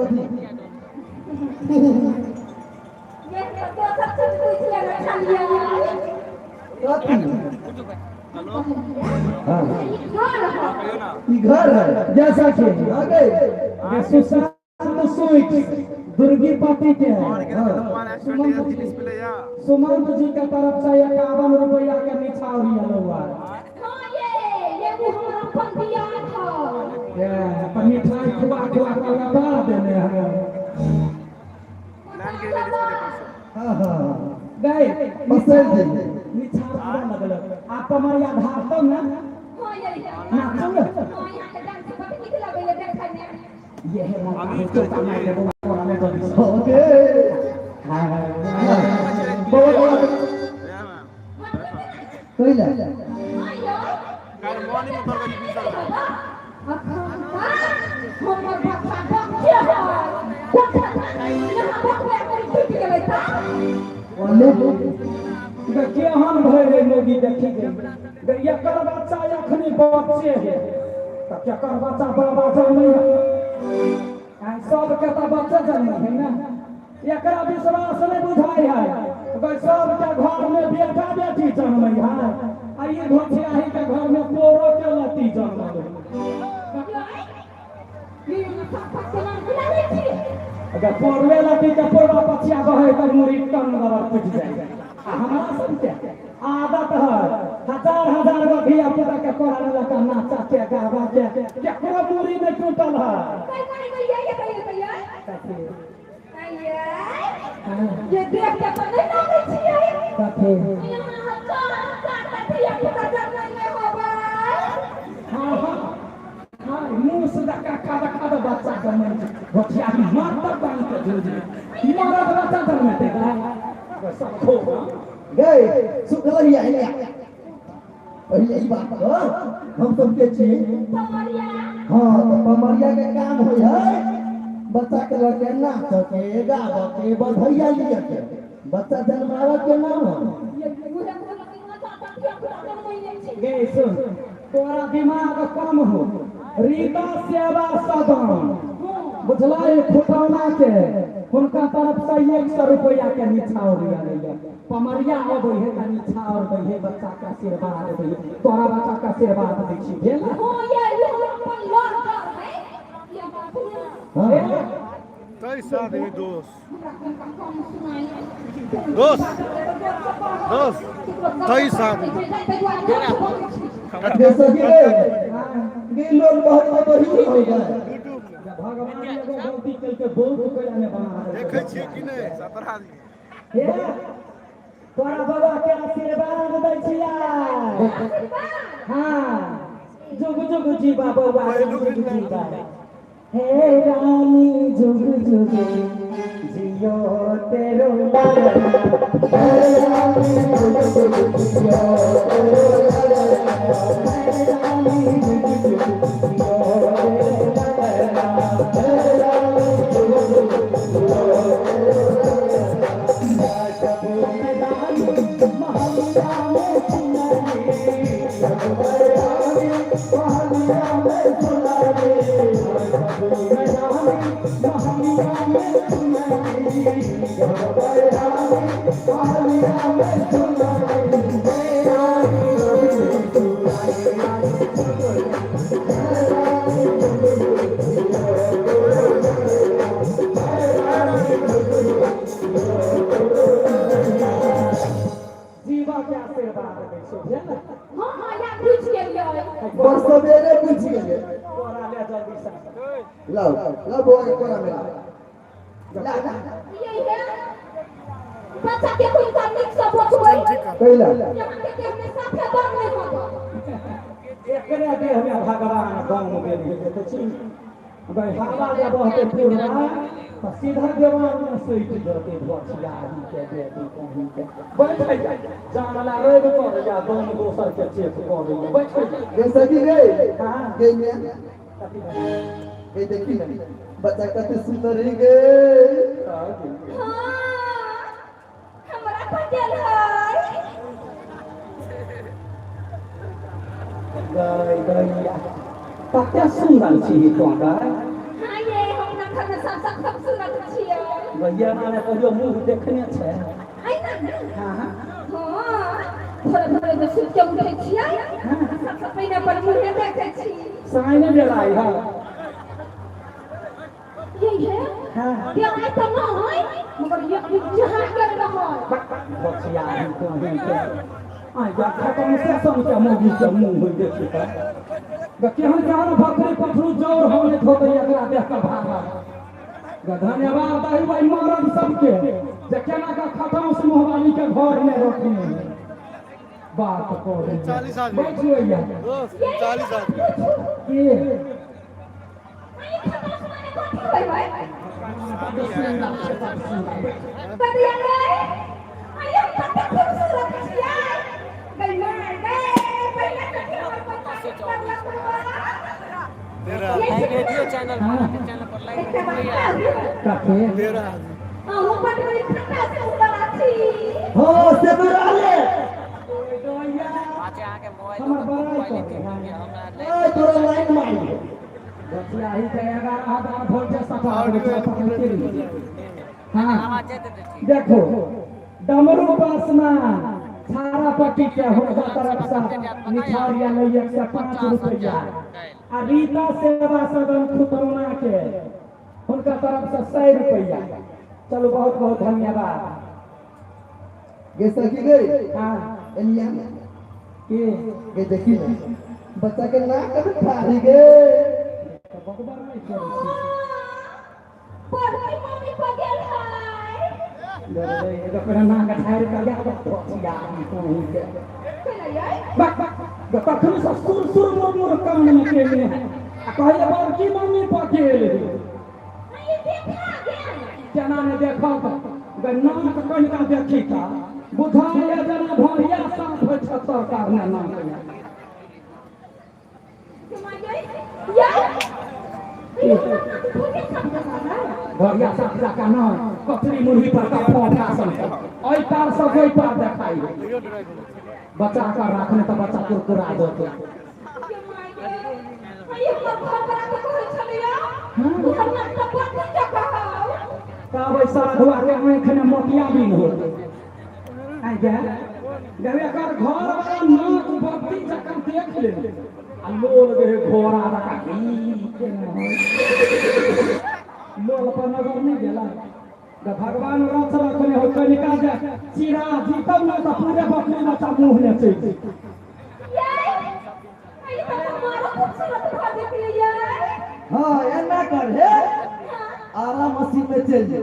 कथी? ये दोसर चीज पूछ लेना छलियै। कथी? हाँ। ई घर है। ई घर है। जैसा कि हाँ गए। ये सुशांत स्वीट्स दुर्गी पार्टी के है। हाँ। सुमंत जी, सुमंत जी के तरफ से 51 रुपया के निछावरी आलो है। हाँ, ये वो हमर अपन दियाद है। ये अपन मिठाई खुआ खुआ के लगा देने है। हाँ हाँ। गए। पसंद है। निछावर लगल आप कमरिया धारतम ना। हाँ, ये नाचो ना। हाँ, यहाँ के डांस बड़ नीक लगैया देखै में। ये है मौका है तो कमाई के बउआ कोरा में दबी। हाँ गे। हाँ। बउआ कोरा कैला? हाँ ये हमर बच्चा बच्चे है कोठा यहाँ बकवे करी टूटि गेलै तऽ। ले। केहन भय रे मोगी देखी गे, एकर बच्चा अखनी बच्चे है तऽ केकर बच्चा बाबा जन्मै है? सबके तऽ बच्चे जन्मै है ने। एकरा विश्वास नहीं बुझाई है। सबके घर में बेटा बेटी जन्मै है आ ई घोठियाही के घर में पोरो के लत्ती जन्मल है। अगर पोरवे लत्ती के पोरवा पछिया बहे तऽ मुड़ी टन बराबर फुटि जाए। आ हमरा सबके आदत है हजार हजार गो धिया पुता के कोरा में लगा नाचा के गावा के, केकरो मुड़ी नहीं टूटल है। कथी? ये देख के तऽ नहि लागै छियै। कथी? यहाँ चार चार धिया पुता जन्मले होबै। हाँ हाँ हाँ, मुँह से धक्का खादा खादा बच्चा जन्म छै। घोठियाही मारता बांध के झुल झुल मरद बच्चा जन्मेतै सब खो। गए सुखलरिया है। पहिले ई बात कर, हम सब के छी। पमरिया। हाँ, तो पमरिया के काम होय है बच्चा के लड़के नाच के गाव के बधैया लिया के, बच्चा जन्मावे के नाम है। ये उहे कहलक कि चार चार धिया पुता जन्मैले छी। गे सुन, तोरा दिमाग कम हो। रीता सेवा सदन बुझला खुटौना के हुनका तरफ से 100 रुपया के निछावर आलैया। पमरिया अबै है तऽ निछावर दै है, बच्चा के आशीर्वाद दै है। तोरा बच्चा के आशीर्वाद दै छी भेल। हाँ, ये उ हमर अपन लड़का है। ये हमरा हाँ। 23 आदमी दोस्त। हमरा कनिका कम सुनाइ। दोस्त। दोस्त। 23 आदमी। गे सखी रे, गे लोग बहुत बही हो गए। भगवान एगो गलती केलकै, बहुत कोइला ने बना देलकै। देखै छियै कि नहि 17 आदमी। हे, तोरा बाबा के आशीर्वाद दै छियै। हाँ, जुग जुग जीवा बौआ, जुग जुग जीवा। हे रानी, जुग जुग जियो तेरो लाल। हे रानी, जुग जुग जियो तेरो लाल। हे रानी, जुग जुग जियो तेरो लाल। हे रानी, जुग जुग जियो तेरो लाल। जब मैं रानी महलिया में सुनरी, जब मैं रानी महलिया में सुनरी, जब मैं रानी महलिया में सुनरी, जब मैं रानी महलिया में सुनरी, हे रानी जुग जुग रानी जुग जुग, हे रानी जुग जुग जियो तेरो लाल। हे रानी जुग जुग जियो तेरो लाल। जीवा के आशीर्वाद दै छै, बुझल ने? हाँ हाँ, या बुझि गेलियै। बस सवेरे बुझि गेलियै। तोरा ले जल्दी से। लाओ लाओ, बउआ के कोरा में लाओ, ला ला। ये है बच्चा के कोई का नीक से बचबै। कैला? यहाँ के देह में साफे दम नहि होगा। एकरे देह में भगवान दम गेल है। देखै छी गई, हवा जे बहते पूर्वा तऽ सीधा देवान में सटि जेतै। भोचियाही के बेटी कहीं के। बैठै जानला रवि कर या दम दोसर के चेक कऽ दैया। बैठै। गे सखी गे। हाँ। गे में गे देखी ने, बच्चा कते सुंदर है गे। हाँ, हमरा पटेल है। गई गैया, कते सुंदर छी तो गई। हाँ, ये हम घर में सबसे गैया ने कहियो मुंह देखने छै। आइ ना। हाँ हाँ। हाँ, थोड़े थोड़े जे सुति के उठै छियै, सबसँ पहिने अपन मुँहे देखै छी। साँझ नहि बेला है। यही है। हाँ। बेलाइ तऽ नहि, मगर ये जहाँ कर रहल। बचिया ही कहीं के आइ जा खतम से समझ मोगी के मुंह होई देखी त ग केहन केहन बकरी पठरू जोर होने थोते एकरा देख के भागा ग। धन्यवाद दही भाई मरद सबके जे केना का खतम से मुहवाली के घर में रखने बात करे। 40 आदमी। बैठ होइया। दोस्त 40 आदमी। के आई खतम से माने कथी होय होय? बड्ड सुंदर छै, बड्ड सुंदर। बदिया गई, आई हम कते खूबसूरत छियै। गई माय गई, पहिले कथी हमर पप्पा के करलक हुआ। 13। रेडियो चैनल हाँ। चैनल पर लाइव। एकटा बात कहू? कथे? 13 आदमी। अहूँ बड बड़ी खट्टा से उबला छी। हाँ से तो रहले। आज अहाँके मोबाइल हमर बड़ाई क्वालिटी करू। हमरा ए तोरा लाइन मारी। बचिया ही के 11,000 वोल्टेज सटा देबै छै पकड़ते रहियै। हाँ। आवाज जाइत हेतै ठीक। देखो डमरू बसना छारा पट्टी के हुनका तरफ से निछावरिया ले 105 रुपया आ रीता सेवा सदन खुतरौना के हुनका तरफ से 100 रुपया। चलो बहुत बहुत धन्यवाद। गे सखी गई। हाँ। एलिया। के? गे देखी ना बच्चा के नाक कभी फाड़ी गे। तऽ बकबर नहि करै छी। बड़की मम्मी पर गेल है। एगो पहिने नाक झाड़ि कऽ या बचिया कहीं के। चलियै। बक बक तखन से सुर सुर मुर मुर कान में केने है आ कहैए बड़की मम्मी पर गेल है। आई देखा गेल। केना ने देखत गे नाक कनिका देखी त बुझाइए जेना भरिया साँप होइ छै सरकार ने नाक में। भरिया साँप जकाँ नहि, कचरी मुरही पर का फोंका सन एहि पार से ओहि पार देखाइ है। बचा कर राखने तऽ बच्चा कुरकुरा देतै। तब ओहि साधुआ के आँखि में मोतिया बिन होतै। आइ गे जब एकर घर वाला नाक बत्ती जकाँ देख ले आ लोल गे घोड़ा जकाँ ही केने होय। लोल पर नजर नहि गेला तऽ भगवान रथ रखने हो कनिका जे चिरा जीतब ने तऽ पूरे बकरी बच्चा मुँह ने चलि जेतै। हाँ एना कर हे आरा मशीन में चल जा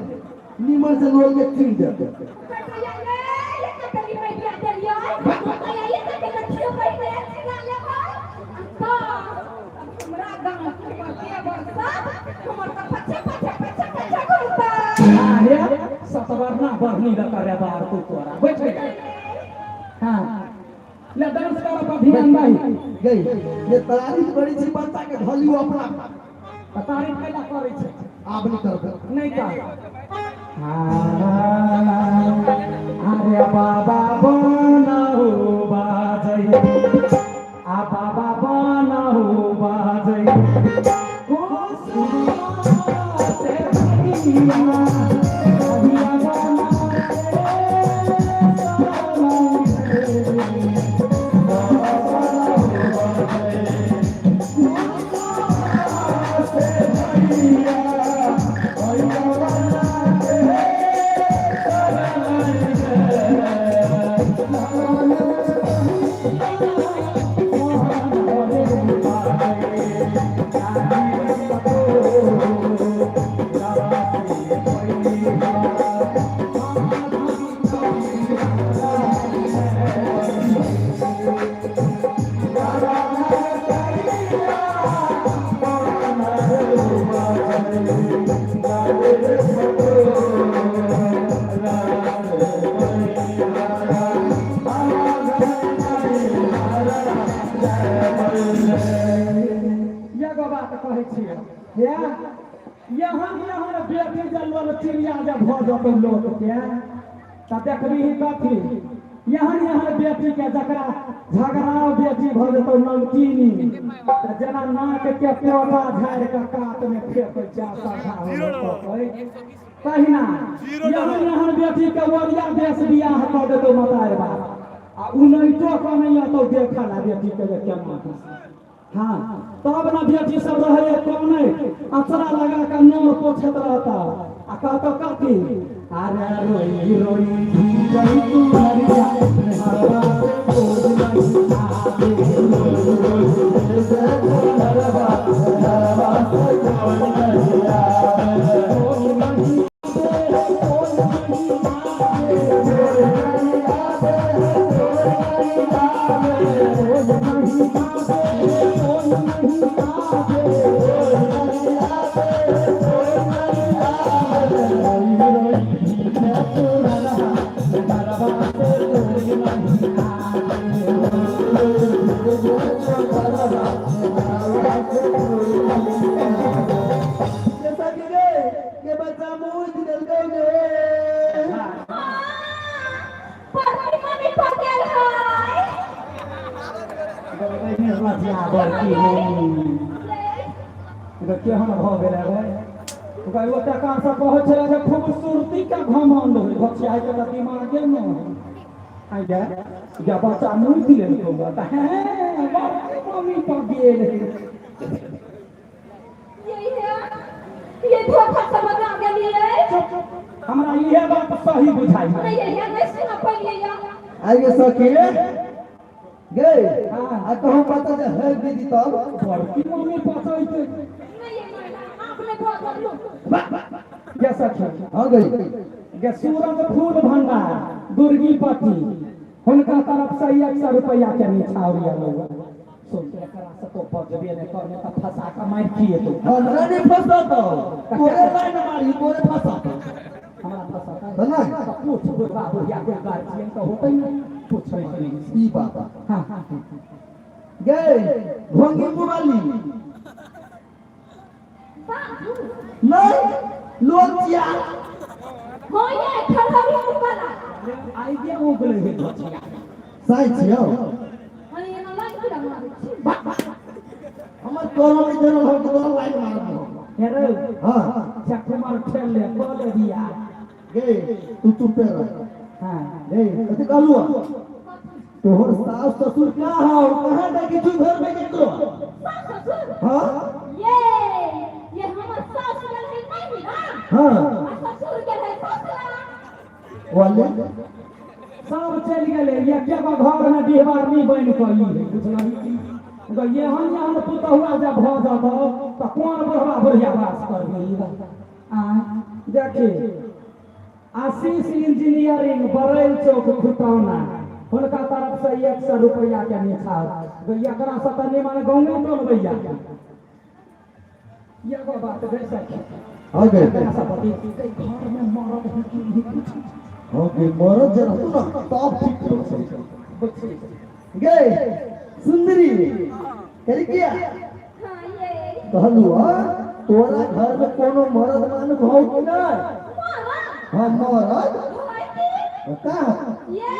नीमन से लोल के चीर दे। हाँ हे सतवरना बढ़नी ल करे बार तू तोरा बैठ जा। हाँ ले डांस कर पर ध्यान दही। गई ये तारीफ करी छी बच्चा के धलियो अपना। तऽ तारीफ कैला करै छै? आब नहीं करबे। नहि कर। अरे बाबा बनाहु बाजै आ बाबा बनाहु बाजै कुसुम से भैया भैया बना एगो बात कहै छियै, यहाँ यहाँ बेटी जलवल चिड़िया जे भऽ जेतौ लोक के तऽ देखबही कथी। यहाँ यहाँ बेटी के जकरा झगड़ाव बेटी भऽ जेतौ नमकीनी तऽ जेना नाक के पोता झाड़ि कऽ कात मे फेकै छै आ सभा होय। तहिना जीरो यहन डॉलर। यहन बेटी के ओरिया देश बियाह कऽ देतौ मतार बाप आ उनैतो कऽ नहि अतौ देखऽ ला बेटी के जे केना हँसै। हाँ तब न बेटी सब रहे कौने अचरा लगा के नोर पोछैत रहता आ कहतो कथी अरे रोई रोई भीजई तू हरिया हरवा से बोल नहीं आवे रोई रोई भीजई तू हरवा हरवा से बोल नहीं आवे बोल नहीं आवे बोल नहीं आवे बोल नहीं आवे बोल नहीं आवे बोल नहीं आवे बोल नहीं आवे बोल नहीं आवे बोल नहीं आवे रोई रोई भीजई तू हरवा हरवा से बोल नहीं आवे जैसा कि गे के बच्चा मुंह दिल गए पर मम्मी पकड़ है। केहन भऽ गेलै रे ओकरा ओतऽ से कहै छलै जे खूबसूरती के घमंड होइ बच्चा के तऽ दिमागे न होइ आइ गे जब बच्चा मुति लेलकौ तऽ हे बड़की मम्मी पर गेल हे। यही है, ये धोखा समझ आ गेलियै। चुप, हमरा इहे बात सही बुझाइ नहीं ये नहीं सुना पड़िए। आइए सखी गे हाँ। आ कहूँ पता जे है दीदी तब बड़की मम्मी पचैते नहीं ये नहीं, आपने बहुत बदलू। गे सखी हाँ गई गे सूरज फूल भंडार दुर्गी पट्टी हुनका तरफ से 100 रुपया के निछावरी आलो सुन एकरा से तो बजबे नहीं करने तऽ फंसा के मारि खिएतौ। हमरा नहीं फंसा तो तोरे लाइन मारी तोरे फंसा तो हमरा फंसा तो नहीं तऽ पूछ बुढ़वा बुढ़िया कोई गार्जियन तऽ होतै नहि पूछै नहि। ई बात हाँ हाँ हाँ। गे भंगी मुबाली बाबू नहीं लोग चिया हाँ ये खड़खड़ी मुकला। आइ गे उगलै हे घचिया। साई छियो हाँ ये ना लाइन पूरा मारै छी। हमर तोरा में जनल हो कि तोरा लाइन मारब। हे रौ हां चकुमर ठेल ले कऽ ले बियाह। गे तू चुप रह। हाँ गे कथि कहलू तोहर सास ससुर का हो कहां देखी तू घर में केकरो? सास ससुर हां ये ये हमर सास गेल है नहीं ना हां आ ससुर गेल है ससुरा। वाले सब चलि गेलै एके गो घरमे डिहबारनी बनि कऽ ई है बुझलही कि ग एहन एहन पुतहुआ जब भऽ जेतौ तऽ कोन बुढ़वा बुढ़िया वास करबही आँय। देखी आशीष इंजीनियरिंग बरैल चौक खुटौना हुनका तरफ से 100 रुपया के निछाव एकरा से तऽ निमन गाँवे टोलबैया एगो बात गै सखी हां गे एकरा से बती घर में मरद है कि नहीं कुछ हां गे मरद जे रहतू ना तब ठीक हो छै। बुझी गे सुंदरी करी किया हाँ ये कहलू हां तोरा घर में कोनो मरद मान हो कि नहीं? मारा हां मरद होय की का ये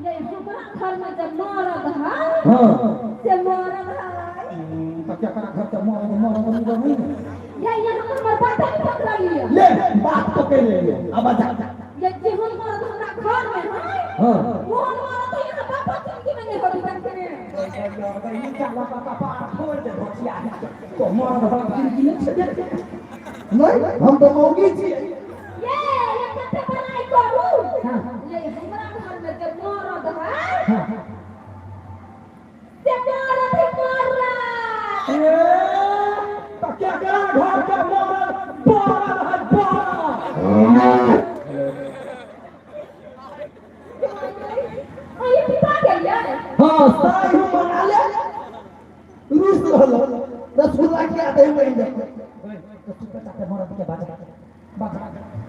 हमरा घर में जब मरद है हां से मरद है। तऽ केकरा घर के मरद मरद मरद नहीं ये हमर बाटा के पकड़ लिया। ले बात तो कर ले अब जा। ये जेहन मरद हमरा घर में है हां मोहन मरद तो यहाँ बापा जिंदगी में नहीं होती बनके। तो मरद बाप जिंदगी नहीं छे। नहीं हम तो मौगी छियै। ये ये कते बनाई करू। हाँ। ये हमरा घर में जब मरद है से मरद है मरद। ए तऽ केकरा घर के मरद बरद है बरद। हाँ ये पिता गेलियै। हाँ साई हम मना ले रूस रहल रसगुल्ला के आते ही बन जाते। मरद के बाजा बाजा।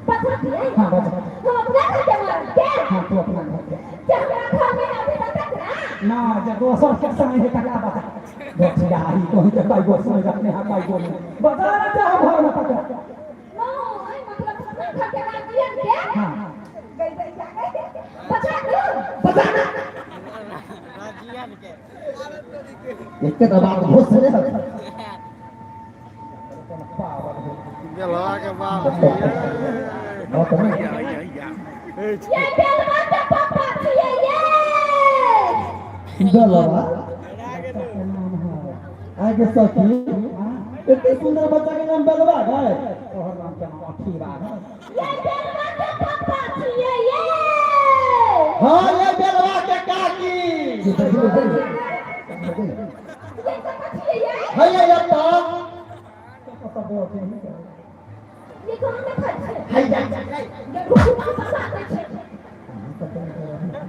बचा दियै। हाँ बाजा। हम अपना घर के मरद के हाँ तू अपना घर के जे हमरा घर में अभी तक ना ना जे दोसर के संग है तकरा बजा बचिया ही कहीं के कई गो संग अपने हा कई गो नहीं बजा ना चाहो घर में तकरा। नो आई मतलब अपना घर के गार्जियन के हाँ गई गई जा गई बचा दू। बजाना एक के दबाव घोष रे। पावर हो। बेलवा के बाप हाँ तो नहीं। ये ये बेलवा के पापा छियै ये। बेलवा आगे सखी, एते सुंदर बच्चा के नाम बेलवा है। तोहर नाम के नाम अठीरा है। ये बेलवा के पापा छियै ये। हाँ, ये बेलवा के काकी। ये कतऽ छियै ये? है ये तो कतऽ बोलते हैं? ये कहाँ देखै छियै? है ये। ये रुकू, कहाँ दै छै?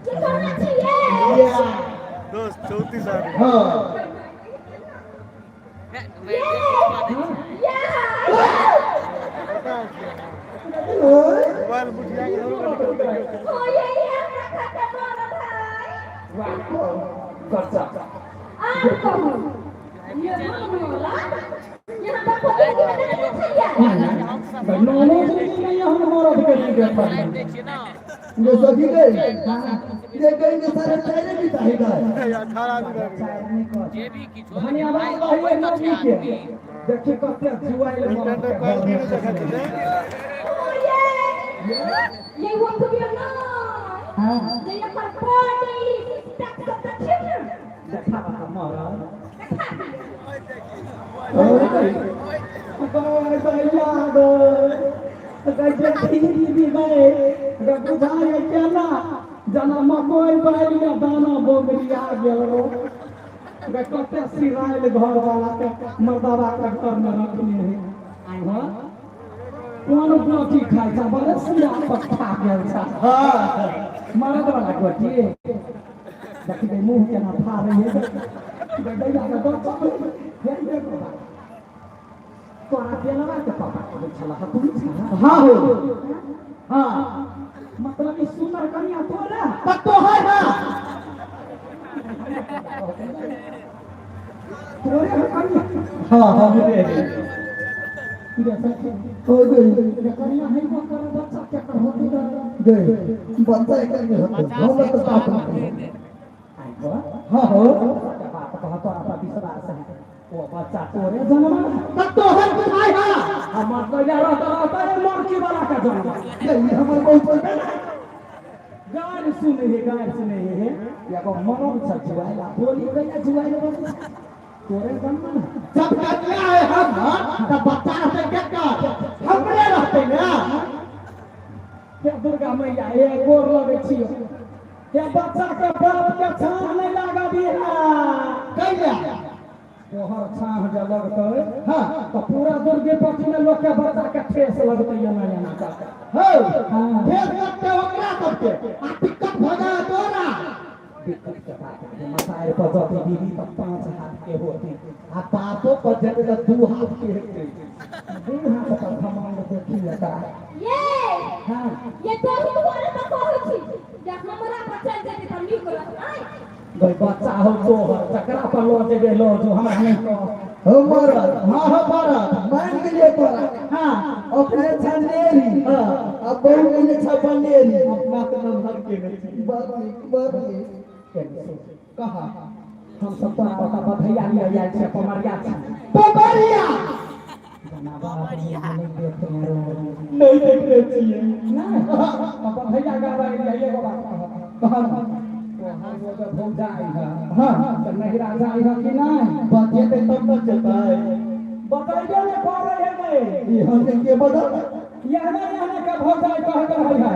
ये कहाँ छियै? ये। दोस्त, 34 आदमी। हाँ। ये ये। मोबाइल बुझिया के जरूर। ओ ये ये हमरा खाते मरल है। वाह, गजब। आर कहू ये मामला ये हमरा पति के देखने छियै। नानो जिंदगी में हम मरद के नहीं देखल। ये सखी गई, ये गई के सारे चारे भी चाहेगा। 18 आदमी रह गेलै। जे भी किछो। धन्यवाद रहिए नबी के। देखी कते जुआइल मरद इंटरनेट के क्वालिटी घर नहि में। देखै छै। ओ ये ये वो तो भी ना। हाँ। ये एकर बॉडी सिस्टम सब देखियौ ने। देखा बता मरद। देखा दियौ। भैया गो, बुझाय केना जना मकई बालि में दाना बोगरिया गेल रो। कते सिरायल घर वाला के मर्दावा के घर में रखने है। आइ हो, कोन गोटी खाइ छ? बड़े सिरा पर खा गेल छ। हाँ। मरद वाला गोटी देखी गई, मुंह केना फाड़े है दैया के बच्चा। हे देखो, तोरा बेलवा के पापा कहै छलह, तू छलह? हाँ हो, हाँ। मतलब ई सुनर कनिया तोरा? पत्तो है ना। तोरे है कनिया? हाँ हाँ रे सखी, हो गई। रे कनिया है वो कर, बच्चा के कर होती गई, बच्चा एक के होते, हम तो बाप नहीं। आई हो। हाँ हो। के बात कह, तोरा पर विश्वास है, वो बच्चा तोरे जन्म? पत्तो है बुझाई है। हमर दैया रहता रहता ये लड़की वाला का जन्म। ये हमर बहुत पर गारि सुने हे, गारि सुने हे। एगो मरद छ जुआइला, बोली गैया जुआइल बनै छै। तोरे जन्म? जब कन्या है हम तब बच्चा रहते के हमरे रहते ना। हे दुर्गा मैया, हे गोर लगै छियो, हे बच्चा के बाप के छाह नहि लागऽ दिहा। कैला? तोहर छाह जे लगतै हाँ तऽ पूरा दुर्गे पति में लोक के बच्चा के ठेस लगतै एना एना कऽ के। हो। हाँ। फेर लगते ओकरा सबके आ दिक्कत भऽ जाए तोरा। दिक्कत के बात है, मसाइल पर जतै दीदी तऽ 5 हाथ के होती। आ बापो पर जेतै तऽ 2 हाथ के हेतै। 2 हाथ पर घमंड देखी एकरा। ये। हाँ। ये तोही दुआरे तऽ कहै छी जे हमरा पर चलि जेतै तऽ नीक रहतै। गई, बच्चा हो तोहर, जकरा पर लऽ जेबै लऽ जो, हमरा नहि कह। हो मरद, हाँ हो मरद, मान गेलियै तोरा। हाँ। अपने छनेरी आ बहु गेलै छ बनेरी। अपना तऽ नमहर के नहि छी। बाप बाप। कहा। हम सब तोरा ओतऽ बधैया लिअ जाइ छियै, पमरिया छी। पमरिया। जेना बाप नहि देखने रहो। नहि देखने छियै। नहि तऽ बधैया गाबै लिअ, एगो बात कहत। कहा ना। तोहर वो जे भौजाइ है हाँ तऽ नहिरा जाइ है कि नहि? बजेतै तब न जेतै। बतैबे नहि करै है गई। ई हम के बदल यहने यहने के भौजाइ कहैत रहै है,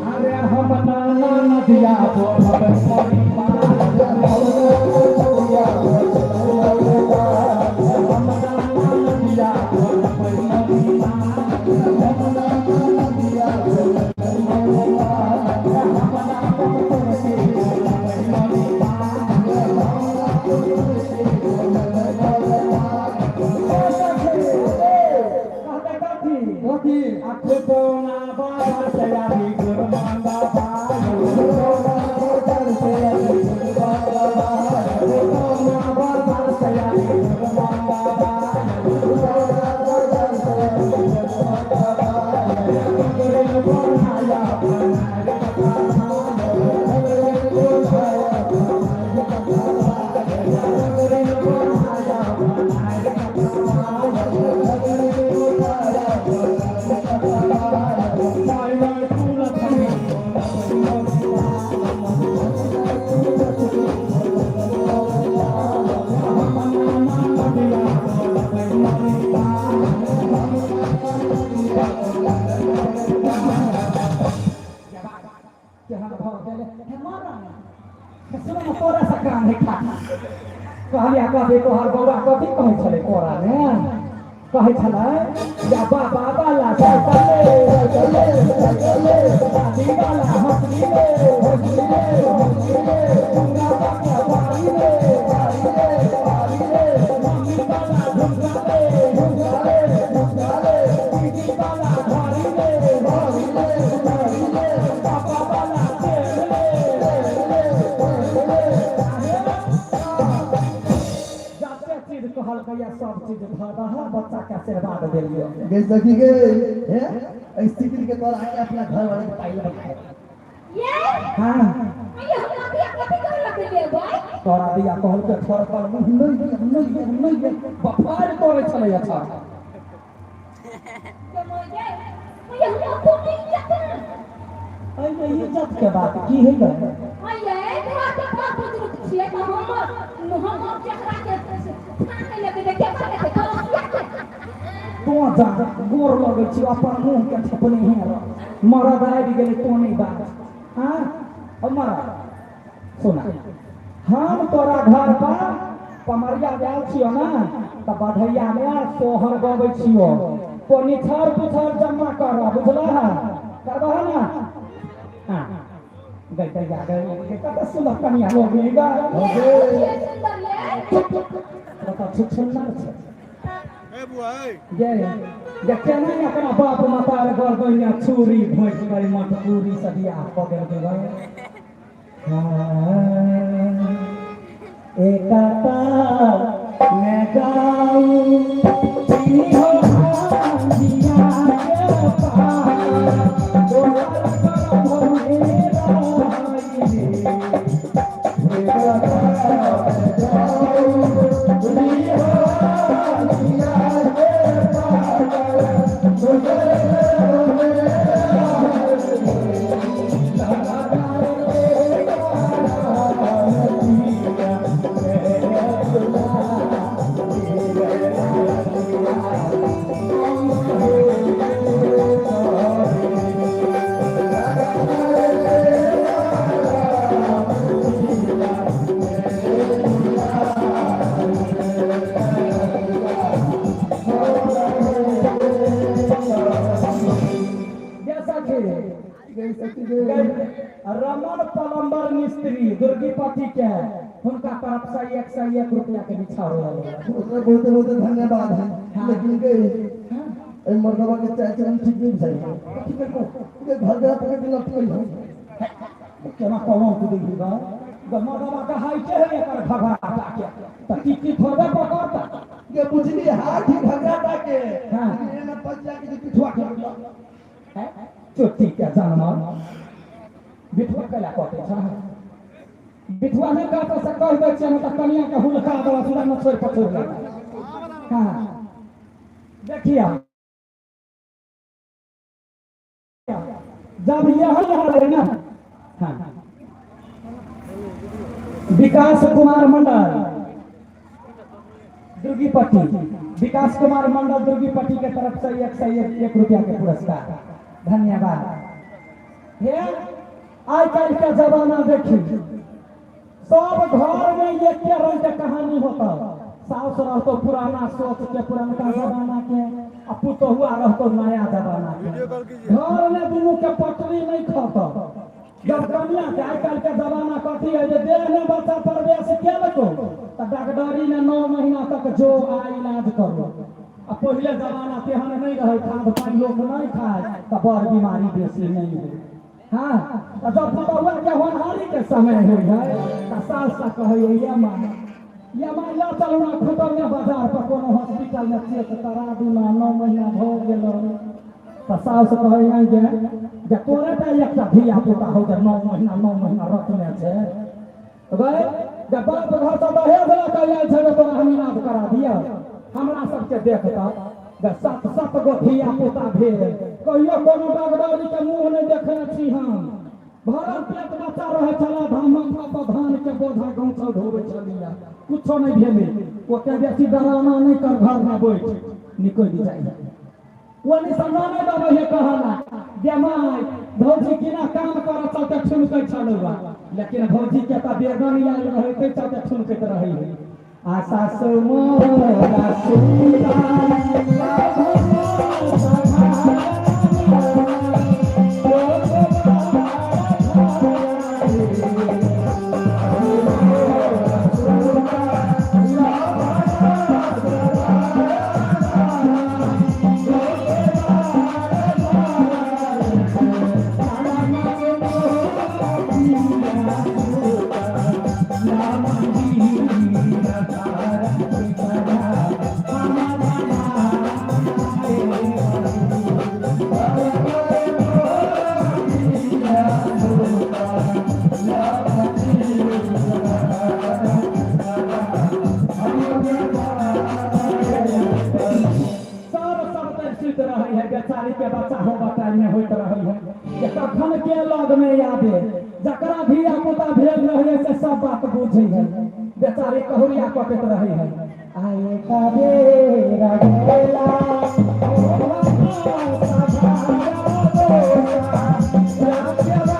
अरे हम नाना नदिया बोलब परिवार, हम नाना नदिया बोलब परिवार, कहते कथी? कथी? अखतोना बाबा सयारी गुरमांदा बायो, अखतोना बाबा सयारी गुरमांदा बायो, गुरु बनाया बनाया। खा कहलिया कथी तोहर बौआ कथी कहै छलै कोरा ने कहै छलै या बाबा बाला साइकिल ले साइकिल ले दादी बाला हंसली ले हंसली ले हंसली ले गंगा बाबा पारी ले पारी ले पारी ले मम्मी बाला झुमका ले झुमका ले झुमका ले दीदी बाला घड़ी ले घड़ी ले घड़ी ले पापा बाला तेल ले तेल ले तेल ले जाते चीज कहलकैया सब चीज भरहा बच्चा के आशीर्वाद देलियो। गे सखी गे हैं स्थिति के तोरा आके अपना घर वाले के पाइल बनाए। ये हाँ ये हमरा दिया कथी करे लगलिए भाई? तोरा दिया कहलकै थोड़ पर मुँह नहीं नहीं नहीं बफार तोड़े छलै। अच्छा ये हमरा कोन इज्जत एहिमे इज्जत के बात की है गे? ये घर के बाप बुजुर्ग छियै तऽ हमर हमर चेहरा के छाने लगे के के के के तो जा गोर लगै छी अपन मुँह के छपने ही रह मरद आबि गेलै तो नहीं बात। हाँ मरद सुना हम तोरा घर पर पमरिया आयल छियो ना तऽ बढ़ैया में सोहर गबै छियो तो निछार पुछार जमा कर बुझलह करबह ना। हाँ गई दैया गई कते सुंदर कनिया हो गई गा ये सुंदर ये कत छुछुन्नर छै ए बुआ ए गे जे केना अपना बाप माता घर गइया छुरी भोज गई मटकुरी से बियाह कऽ गेल गई। एकता मैं गाऊं हो दिया के पार दोसर करम मेरा रमन प्लम्बर मिस्त्री दुर्गीपति के हुनका तरफ से 101 रुपया के बिछाओ। ओकरा बहुत बहुत धन्यवाद है। लेकिन के ए मर्दवा के चाय चलन ठीक नहीं छै। के घर घर पकड़ के लटकल हो केना कलम कुदी गा मर्दवा के हाइटे है एकर घघरा के त की की थोड़बे पकड़ता के बुझली हाथ ही घघरा के। हां एना पच जा के पिठुआ के है चोटी के जानवर बिठुआ कैला कटे छ बिठुआ नहीं काटे से कह दै छियै त कनिया के हुलका दवा सुरा न छोड़ पछोड़ लगा। हां देखिया जब यह है ना। हाँ विकास कुमार मंडल दुर्गीपट्टी विकास कुमार मंडल दुर्गीपट्टी के तरफ से 101 रुपया के पुरस्कार धन्यवाद। हे आज कल के जमाना देखी सब घर में एक रंग के कहानी होता। सास रहतो पुराना सोच के पुरानका जमाना के आ पुतोहुआ रहतो नया जमाना के। घर में दुनू के पटरी नहीं खाता। जब कनिया के आज कल के जमाना कथी है जे देह में बच्चा प्रवेश केलको त डॉक्टरी ने 9 महीना तक जो आ इलाज करो। आ पहले जमाना तेहन नहीं रहे, खाद पानी लोग नहीं खाए त बड़ बीमारी बेसी नहीं है। हाँ जब पुतहुआ के होनहारी के समय हो है त सास से कहै ये माँ ये माँ लऽ चलू ना खुदौने बाजार पर कोनो हॉस्पिटल में चेक करा दू ना 9 महीना भऽ गेल। त सास कहै जे जे तोरे टा एकटा धिया पुता हो जे 9 महीना 9 महीना रखने छै गए जे बाप घर से दहेज लऽ कऽ आयल छै तोरा हम इलाज करा दिअ। हमरा सबके देखता जे 7-7 गो धिया पुता भेल कहियो कोनो डॉक्टरी के मुँह नहि देखने छी हम। भरल पेट बच्चा रहै छला धामन पर धान के बोझा गौछल ढोबै छलियै कुछो नहि भेलै। ओते बेसी डराना नहि कर घर में बैठ निकलि जाइ ओनी से नहि दबै हे कहला जे माय भौजी केना काम करऽ चलते ठुनकै छलौआ लेकिन भौजी के तऽ बेगम आयल रहै ताहि चलते ठुनकैत रहै है। आ सासु मोरा सुता सब सब तर सुति रहै है, बेचारी के बच्चा हो टाइम में होइत रहै है जे कखन के लग में आबे। जकरा धिया पुता भेल रहै है से सब बात बुझै है, बेचारी कहुरिया कटैत रहै है। आए काबेरा गेला ओ।